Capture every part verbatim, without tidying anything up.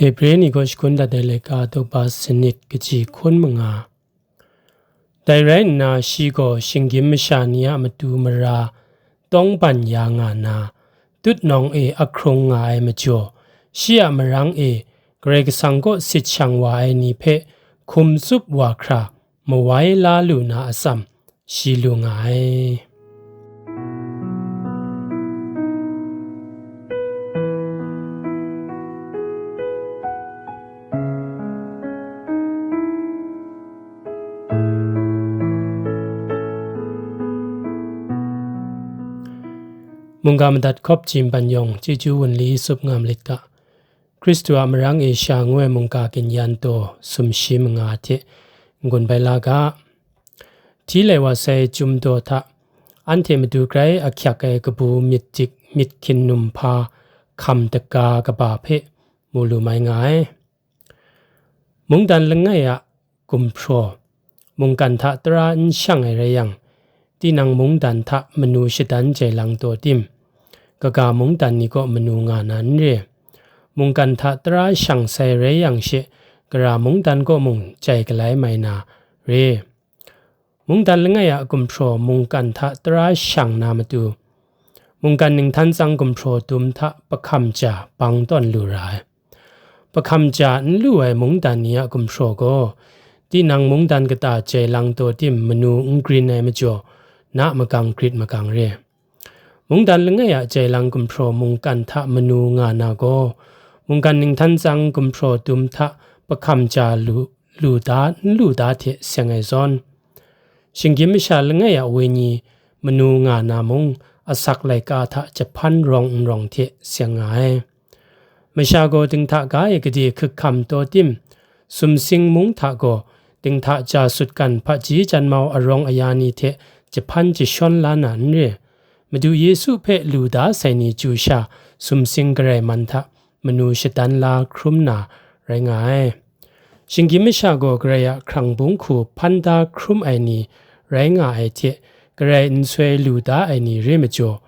Ebre ni kaw shakun dat ai laika, daw ba sanit, kaji hkun manga. Dai rai nna, shi gaw shinggyim masha ni a matu mara tawng ban ya nga na, tutnawng e ahkrung nga ai majaw, shi a marang e Karai Kasang kaw sit shang wa ai ni hpe hkum tsup wa hkra, mawai la lu na atsam, shi lu nga ai. Mungga madat hkawp jim ban yawng, chyeju wunli tsup nga malit ga. Hkristu a marang e sha ngu ai mungga ginyan taw sumshi manga hte n-gun bai la ga. Hti lai wa sai chyum daw hta, anhte matu grai ahkyak ai kabu myit dik myit hkyin num hpa hkam daga kaba hpe mu lu mai nga ai. Mungdan langai a gumhpraw, mungkan hta tara n shang ai rai yang, tinang mungdan hta manu shadan jai lang taw tim, kaga mungdan ni kaw manu nga na n re. Mungkan hta tara shang sai rai yang she, gara mungdan kaw mung jai galai mai na re. Mungdan langai a gumhpraw mungkan hta tara shang na matu, mungkan ninghtan tsang gumhpraw dum hta pahkam ja bang tawn lu ra ai. Pahkam ja n lu ai mungdan ni a gumhpraw gaw, tinang mungdan kata jai lang taw tim manu n grin ai majaw, na magang grit magang re. Mungdan langai a jai lang gumhpraw mungkan hta manu nga na gaw, mungkan ninghtan tsang gumhpraw dum hta pahkam ja lu, lu da, n lu da hte seng ai zawn, shinggyim masha langai a wenyi manu nga na mung, asak laika hta jahpan rawng n rawng hte seng nga ai. Masha gaw dinghta ga e gade hkrikhkam taw tim, sumsing mung hta gaw dinghta ja sutgan hpaji janmau arawng aya ni hte jahpan jashawn la na n re. Madu Yesu hpe lu da sai ni chyu sha sumsing garai man hta manu shadan la hkrum na rai nga ai. Shinggyim masha gaw Karai a hkrang bung hku hpan da hkrum ai ni rai nga ai hte, Karai nsoi lu da ai ni re majaw,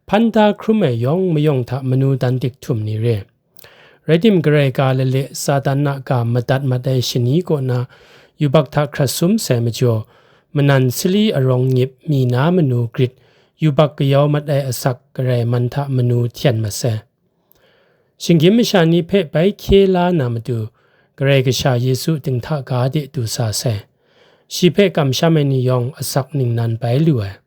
hpan da hkrum ai yawng mayawng hta manu dan dik htum ni re. Rai tim, Karai ga lale Satan a ga madat mat ai shani kaw na yubak hta hkrat sum sai majaw, manan sali arawng ngip mi na manu grit yubak kayau mat ai asak garai man hta manu hten mat sai. Shinggyim masha ni hpe bai hkye la na matu, Karai Kasha Yesu dinghta ga de du sa sai. Shi hpe kamsham ai ni yawng asak ningnan bai lu ai.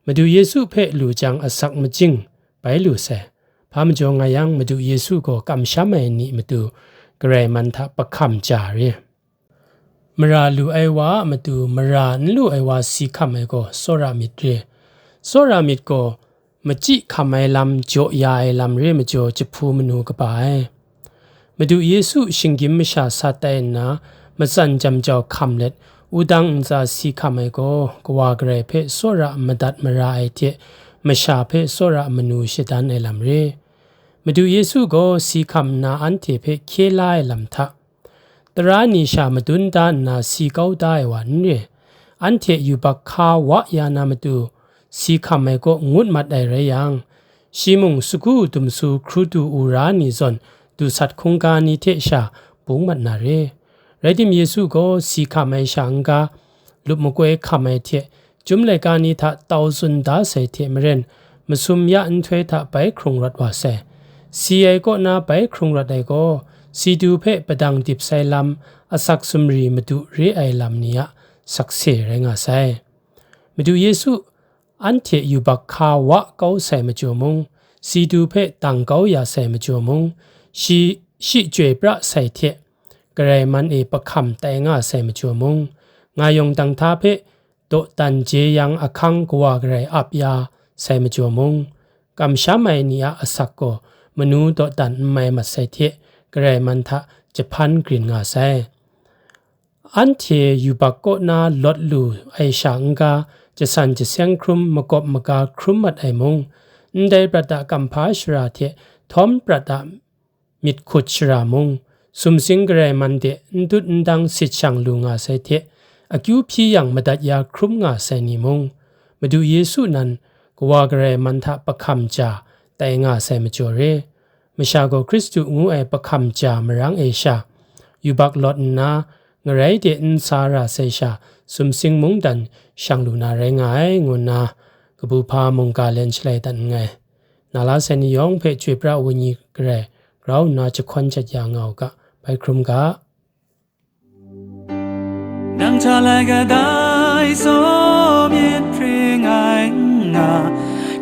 Madu Yesu hpe lu jang asak majing bai lu sai. Hpa majaw nga yang, Madu Yesu gaw kamsham ai ni matu garai man hta pahkam ja re. Mara lu ai wa a matu mara n lu ai wa si hkam ai gaw tsawra myit re. Tsawra myit gaw machyi hkam ai lam, jaw ya ai lam re majaw, jahpu manu kaba ai. Madu Yesu shinggyim masha sa tai nna, matsan jam jau hkam let, wudang ntsa si hkam ai gaw, Kawa Karai hpe tsawra madat mara ai hte, masha hpe tsawra manu shadan ai lam re. Madu Yesu gaw si hkam nna anhte hpe hkye la ai lam hta, tara ni sha madun da nna si kau da ai wa n re. Anhte yubak hka wa ya na matu, si hkam ai kaw ngut mat ai rai yang, shi mung sagu dumsu hkrudu wura ni zawn dusat hkungga ni hte sha bung mat na re. Rai tim, Yesu gaw si hkam ai sha n-ga, lup makoi hkam ai hte, Chyum laika ni hta tau tsun da sai hte maren, masum ya nhtoi hta bai hkrung rawt wa sai. Si ai kaw na bai hkrung rawt ai gaw, si du hpe padang dip sai lam, asak sumri madu re ai lam ni a sakse rai nga sai. Madu Yesu anhte yubak hka wa kau sai majaw mung, si du hpe dang kau ya sai majaw mung, shi, shi chyoi pra sai hte, garai man e pahkam tai nga sai majaw mung, nga yawng dang hta hpe dawdan jeyang ahkang Kawa Karai ap ya sai majaw mung, kamsham ai ni a asak gaw manu dawdan n mai mat sai hte, garai man hta jahpan grin nga sai. Anhte yubak kaw na lawt lu ai sha n-ga, jasan jaseng hkrum, makawp maga hkrum mat ai mung, ndai prat a kamhpa shara hte htawm prat a myit hkut shara mung, sumsing garai man de n dut n dang sit shang lu nga sai hte, akyu hpyi yang madat ya hkrum nga sai ni mung, Madu Yesu nan Kawa Karai man hta pahkam ja tai nga sai majaw re. masha gaw Hkristu ngu ai pahkam ja marang e sha, yubak lawt nna, ngarai de n sa ra sai sha, sumsing mungdan shang lu na rai nga ai, ngu nna kabu hpa mungga len shalai dat nngai. Na la sai ni yawng hpe Chyoi pra ai Wenyi Karai grau nna jahkawn jat ya nga u ga, bai hkrum ga. Nang hta lai kadai tsaw myit hpring ai n nga,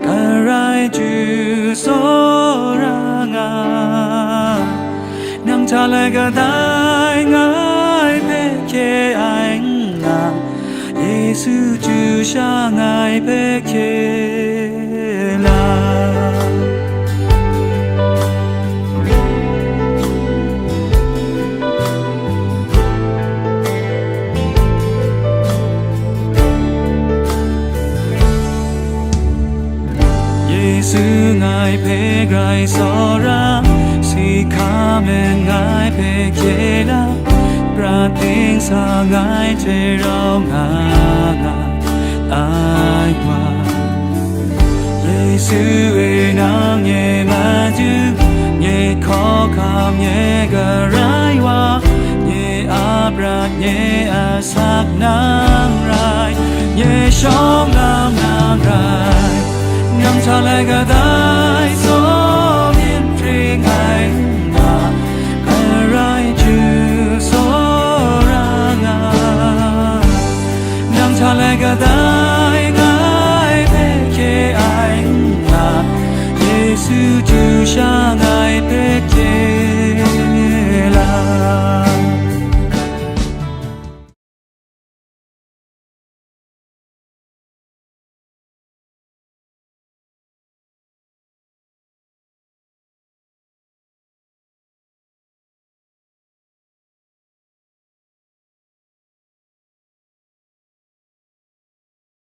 Karai Ju tsawra nga. Nang hta lai kadai ngai hpe hkye ai n nga, Yesu Ju sha ngai hpe hkye la. Yesu ngai hpe grai tsawra, si hkam let ngai hpe hkye la, prat ting sa ngai hte rau nga nga ai wa. Yesu e, nang nye Madu, nye hkawhkam, nye Karai Wa, nye a prat, nye asak nang rai, nye shawng lam nang rai, nang hta lai kadai